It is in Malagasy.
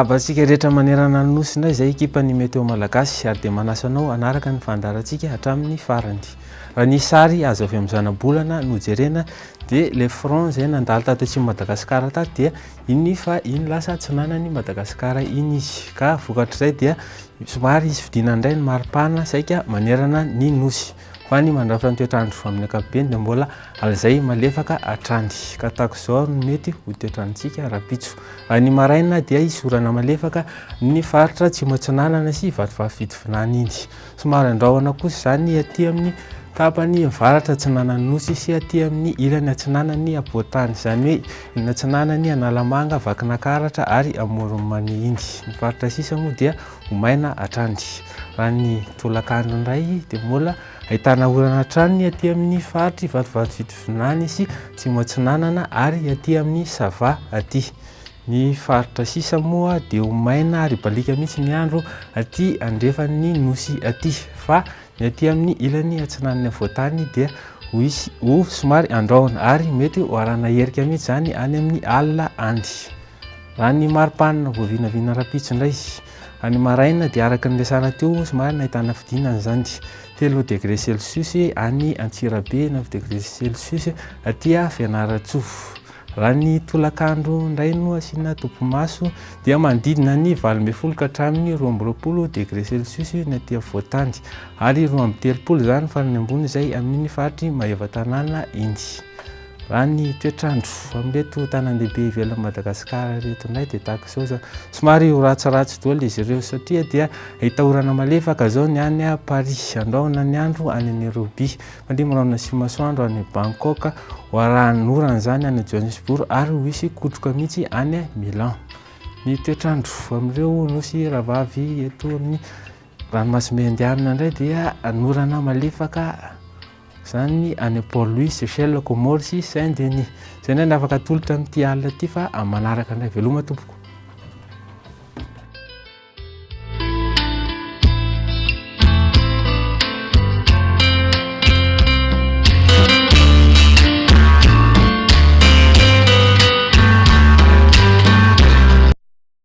Miarahaba antsika rehetra manerana ny Nosy indray izay ekipan'ny Météo Malagasy ary dia manasa anao hanaraka ny fandaharantsika hatramin'ny farany. Raha ny sary azo avy amin'ny zanabolana no jerena dia ilay front izay nandalo tato atsimon'i Madagasikara tato dia iny fa iny lasa atsinanan'i Madagasikara iny izy ka vokatr'izay dia somary hisy fidinana indray ny maripana saika manerana ny Nosy. Fa ny mandrafitra ny toetr'andro amin'ny ankapobeny dia mbola alizay malefaka hatrany. Ka tahaka izao ary no mety ho toetr'androntsika rahampitso. Raha ny maraina dia hisy orana malefaka ny faritra Atsimo Atsinanana sy Vatovavy Fitovinany iny. Somary andrahona kosa izany aty amin'ny tapany avaratra atsinanan'ny Nosy sy aty amin'ny ilany atsinanan'ny afovoan-tany, izany hoe ilany atsinanan'i Analamanga, Vakinakaratra ary Amoron'i Mania iny. Ny faritra sisa moa dia ho maina hatrany. Raha ny tolakandro indray dia mbola ahitana orana hatrany ny aty amin'ny faritr'i Vatovavy Fitovinany sy Atsimo Atsinanana ary aty amin'ny Sava aty. Ny faritra sisa moa dia ho maina ary baliaka mihitsy ny andro aty andrefan'ny nosy aty fa ny aty amin'ny ilany atsinanan'ny afovoan-tany dia ho hisy ho somary andrahona ary mety ho arahana herika mihitsy izany any amin'ny alina any. Raha ny maripana voavinavina rahampitso indray, any maraina dia araka ny resahana teo somary nahitana fidinana izany, 3 degré celsius any Antsirabe, 9 degré celsius aty Fianarantsoa. Raha ny tolakandro indray no asiana topimaso dia manodidina ny 18 ka hatramin'ny 22 degré celsius ny aty afovoan-tany ary 32 izany farany ambony izay amin'iny faritr'i Maevatanàna iny. Raha ny toetr'andro amin'ireto tanan-dehibe ivelan'i Madagasikara ireto indray dia tahaka izao izao. Somary ho ratsiratsy daholo izy ireo satria dia hahita orana malefaka izao ny any Paris, andrahona ny andro any Nairobi, fandriam rahona sy masoandro any Bangkok, ho arahan'orana izany any Johannesburg ary ho hisy kotroka mihitsy any Milan. Ny toetr'andro amin'ireo nosy rahavavy eto amin'ny ranomasimbe Indianina indray dia anorana malefaka. Izany any Port Louis, Seychelles, Comores sy Saint Denis. Izay indray no afaka atolotra amin'ity alina ity fa amin'ny manaraka indray. Veloma tompoko.